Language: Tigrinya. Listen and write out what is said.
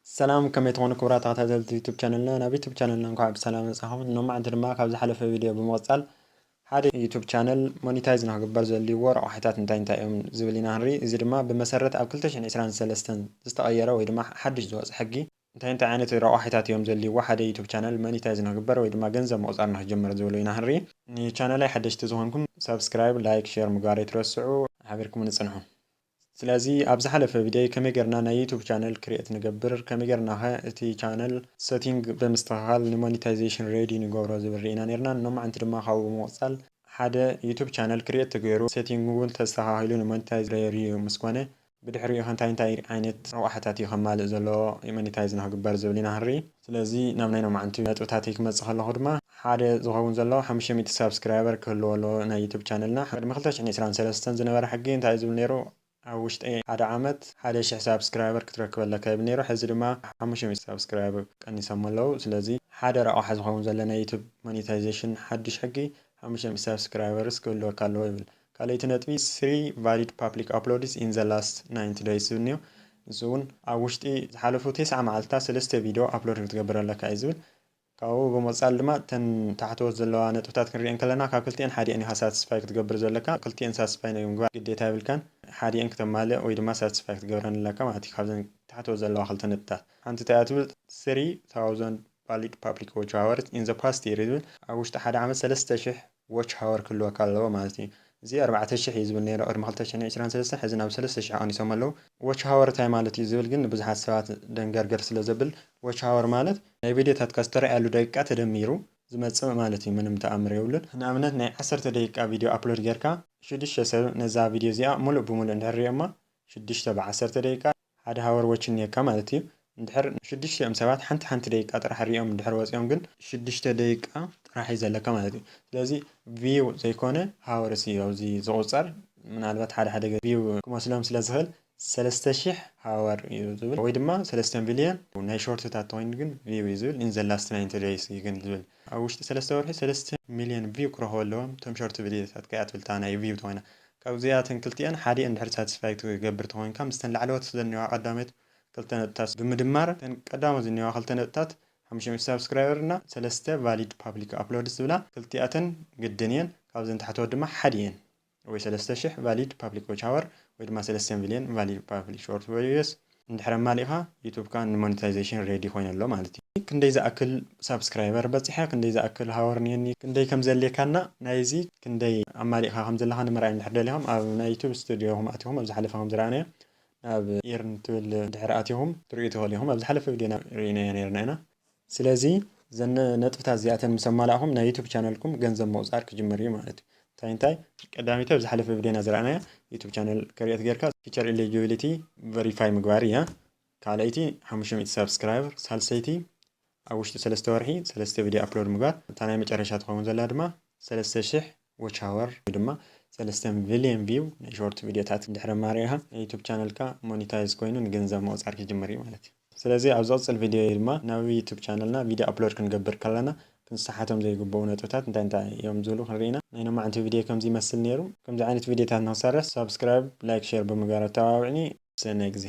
ሰላም፣ ከመይ ትኾኑ ክቡራት ተኸታተልቲ ዩቱብ ቻነልና? ናብ ዩቱብ ቻነልና እንኳዕ ብሰላም መጻኹም። ሎማዓንቲ ድማ ካብ ዝሓለፈ ቪድዮ ብምቕጻል ሓደ ዩቱብ ቻነል ሞኒታይዝ ንኽግበር ዘልዎ ረቋሒታት እንታይ እንታይ እዮም ዝብል ኢና ንርኢ። እዚ ድማ ብመሰረት ኣብ ክልተ ሽሕን ዕስራን ሰለስተን ዝተቐየረ ወይ ድማ ሓድሽ ዝወፀ ሕጊ እንታይ እንታይ ዓይነት ረቋሒታት እዮም ዘልዎ ሓደ ዩቱብ ቻነል ሞኒታይዝ ንኽግበር ወይ ድማ ገንዘብ ምቑፃር ንኽጀምር ዝብሉ ኢና ንርኢ። ንቻነላይ ሓደሽቲ ዝኾንኩም ሳብስክራይብ፣ ላይክ፣ ሼር ምግባር ኣይትረስዑ። ሓቢርኩም ንፅንሑ። ስለዚ ኣብ ዝሓለፈ ቪድዮ ከመይ ጌርና ናይ ዩቱብ ቻነል ክሪኤት ንገብር፣ ከመይ ጌርና ኸ እቲ ቻነል ሴቲንግ ብምስትኽኻል ንሞኒታይዜሽን ሬዲ ንገብሮ ዝብል ርኢና ኔርና። ሎማዓንቲ ድማ ካብኡ ብምቕጻል ሓደ ዩቱብ ቻነል ክሪኤት ተገይሩ፣ ሴቲንግ እውን ተስተኻኺሉ ንሞኒታይዝ ሬዲ ምስ ኮነ፣ ብድሕሪኡ ኸ እንታይ እንታይ ዓይነት ረቋሕታት እዩ ከማልእ ዘለዎ ሞኒታይዝ ንኽግበር ዝብል ኢና ንርኢ። ስለዚ ናብ ናይ ሎማዓንቲ ነጥብታተይ ክመጽእ ከለኹ ድማ ሓደ ዝኸውን ዘሎ ሓሙሽተ ሚእቲ ሳብስክራይበር ክህልዎ ኣለዎ ናይ ዩቱብ ቻነልና። ቅድሚ ክልተ ሽሕን ዕስራን ሰለስተን ዝነበረ ሕጊ እንታይ እዩ ዝብል ነይሩ? ኣብ ውሽጢ ሓደ ዓመት ሓደ ሽሕ ሳብስክራይበር ክትረክብ ኣለካ ይብል ነይሩ። ሕዚ ድማ ሓሙሽተ ሚእቲ ሳብስክራይበር ቀኒሶም ኣለዉ። ስለዚ ሓደ ረቋሒ ዝኸውን ዘሎ ናይ ዩቱብ ሞኒታይዜሽን ሓድሽ ሕጊ ሓሙሽተ ሚእቲ ሳብስክራይበርስ ክህልወካ ኣለዎ ይብል። ካልኣይቲ ነጥቢ ስሪ ቫሊድ ፓብሊክ ኣፕሎድስ ኢን ዘ ላስት ናይንቲ ደይስ ዝብል እኒኦ። ንሱ እውን ኣብ ውሽጢ ዝሓለፉ ተስዓ መዓልትታት ሰለስተ ቪድዮ ኣፕሎድ ክትገብር ኣለካ እዩ ዝብል። ካብኡ ብምቕጻል ድማ እተን ታሕተዎት ዘለዋ ነጥብታት ክንሪአን ከለና ካብ ክልቲአን ሓዲአን ኢኻ ሳትስፋይ ክትገብር ዘለካ። ክልቲአን ሳትስፋይ ናይ ምግባር ግዴታ የብልካን። ሓዲአን ክተማልእ ወይ ድማ ሳትስፋይ ክትገብረን ኣለካ ማለት እዩ። ካብዘን ታሕተዎት ዘለዋ ክልተ ነጥብታት ሓንቲ እንታይ እያ ትብል? ስሪ ታውዘንድ ቫሊድ ፓብሊክ ዎች ሃወርስ ኢን ዘ ፓስት ይር ዝብል ኣብ ውሽጢ ሓደ ዓመት ሰለስተ ሽሕ ዎች ሃወር ክህልወካ ኣለዎ ማለት እዩ። እዚ ኣርባዕተ ሽሕ እዩ ዝብል ነይሩ ቅድሚ ክልተ ሽሕን ዕስራን ሰለስተን፣ ሕዚ ናብ ሰለስተ ሽሕ ኣኒሶም ኣለዉ። ዎች ሃወር እንታይ ማለት እዩ ዝብል ግን ንብዙሓት ሰባት ደንገርገር ስለ ዘብል፣ ዎች ሃወር ማለት ናይ ቪድዮታትካ ዝተረኣየሉ ደቂቃ ተደሚሩ ዝመጽእ ማለት እዩ። ምንም ተኣምር የብሉን። ንኣብነት ናይ ዓሰርተ ደቂቃ ቪድዮ ኣፕሎድ ጌርካ ሽዱሽተ ሰብ ነዛ ቪድዮ እዚኣ ሙሉእ ብሙሉእ እንድሕር ሪኦማ ሽዱሽተ ብዓሰርተ ደቂቃ ሓደ ሃወር ዎች እኒአካ ማለት እዩ። እንድሕር ሽዱሽቲኦም ሰባት ሓንቲ ሓንቲ ደቂቃ ጥራሕ ሪኦም እንድሕር ወፂኦም ግን ሽዱሽተ ደቂቃ ጥራሕ እዩ ዘለካ ማለት እዩ። ስለዚ ቪው ዘይኮነ ሃወርስ እዩ ኣብዚ ዝቑፀር። ምናልባት ሓደ ሓደ ቪው ክመስሎም ስለ ዝኽእል ሰለስተ ሽሕ ሃወር እዩ ዝብል ወይ ድማ ሰለስተ ሚልዮን ናይ ሾርትታት ተኾይኑ ግን ቪው እዩ ዝብል። ኢን ዘ ላስት ናይንቲ ደይስ እዩ ግን ዝብል ኣብ ውሽጢ ሰለስተ ወርሒ ሰለስተ ሚልዮን ቪው ክረኽቡ ኣለዎም እቶም ሾርት ቪድዮታት ከኣ ትብል እታ ናይ ቪው ተኾይና። ካብዚኣተን ክልቲኣን ሓዲአን እንድሕር ሳትስፋይ ትገብር ተኾይንካ ምስተን ላዕለዎት ዘኒዋ ቀዳመት ክልተ ነጥብታት ብምድማር እተን ቀዳሞት ዝኒዋ ክልተ ነጥብታት ሓሙሽተ ሚእቲ ሳብስክራይበር እና ሰለስተ ቫሊድ ፓብሊክ ኣፕሎድስ ዝብላ ክልቲኣተን ግድን እየን። ካብዘን ታሕተዎት ድማ ሓዲአን ወይ ሰለስተ ሽሕ ቫሊድ ፓብሊክ ዎች ሃወር ወይ ድማ ሰለስተ ሚልዮን ቫሊድ ፓብሊክ ሾርት ቪድዮስ እንድሕር ኣማሊእኻ ዩቱብካ ንሞኔታይዜሽን ሬዲ ኮይኑ ኣሎ ማለት እዩ። ክንደይ ዝኣክል ሳብስክራይበር በፂሐ፣ ክንደይ ዝኣክል ሃወር እኒአኒ፣ ክንደይ ከም ዘድልየካና ናይዚ ክንደይ ኣማሊእኻ ከም ዘለኻ ንምርኣይ እንድሕር ደሊኹም ኣብ ናይ ዩቱብ ስቱዲዮኹም ኣቲኹም ኣብ ዝሓለፈ ከም ዝረኣናዮ ናብ ኢርን ትብል እንድሕር ኣቲኹም ትርእዩ ትኽእሉ ኢኹም። ኣብ ዝሓለፈ ቪድዮና ርኢናዮ ነይርና ኢና። ስለዚ እዘን ነጥብታት እዚኣተን ምስ ኣማላእኹም ናይ ዩቱብ ቻነልኩም ገንዘብ ምቑፃር ክጅምር እዩ ማለት እዩ። እንታይ እንታይ ቀዳሚት ኣብ ዝሓለፈ ቪድዮና ዝረኣናያ ዩቱብ ቻነል ክሪኤት ጌርካ ፊቸር ኤሊጂቢሊቲ ቨሪፋይ ምግባር እያ። ካልኣይቲ ሓሙሽተ ሚእቲ ሳብስክራይበር፣ ሳልሰይቲ ኣብ ውሽጢ ሰለስተ ወርሒ ሰለስተ ቪድዮ ኣፕሎድ ምግባር፣ እታ ናይ መጨረሻ ትኸውን ዘላ ድማ ሰለስተ ሽሕ ዎች ሃወር ወይ ድማ ሰለስተ ሚልዮን ቪው ናይ ሾርት ቪድዮታት እንድሕር ኣማሪእኻ ናይ ዩቱብ ቻነልካ ሞኒታይዝ ኮይኑ ንገንዘብ ምቑፃር ክጅምር እዩ ማለት እዩ። ስለዚ ኣብ ዝቕፅል ቪድዮ ድማ ናብ ዩቱብ ቻነልና ቪድዮ ኣፕሎድ ክንገብር ከለና ክንሰሓቶም ዘይግብኡ ነጥብታት እንታይ እንታይ እዮም ዝብሉ ክንርኢ ኢና። ናይ ሎማዓንቲ ቪድዮ ከምዚ ይመስል ነይሩ። ከምዚ ዓይነት ቪድዮታት ንክሰርሕ ሳብስክራይብ፣ ላይክ፣ ሼር ብምግባር ኣተባብዕኒ። ሰናይ ግዜ።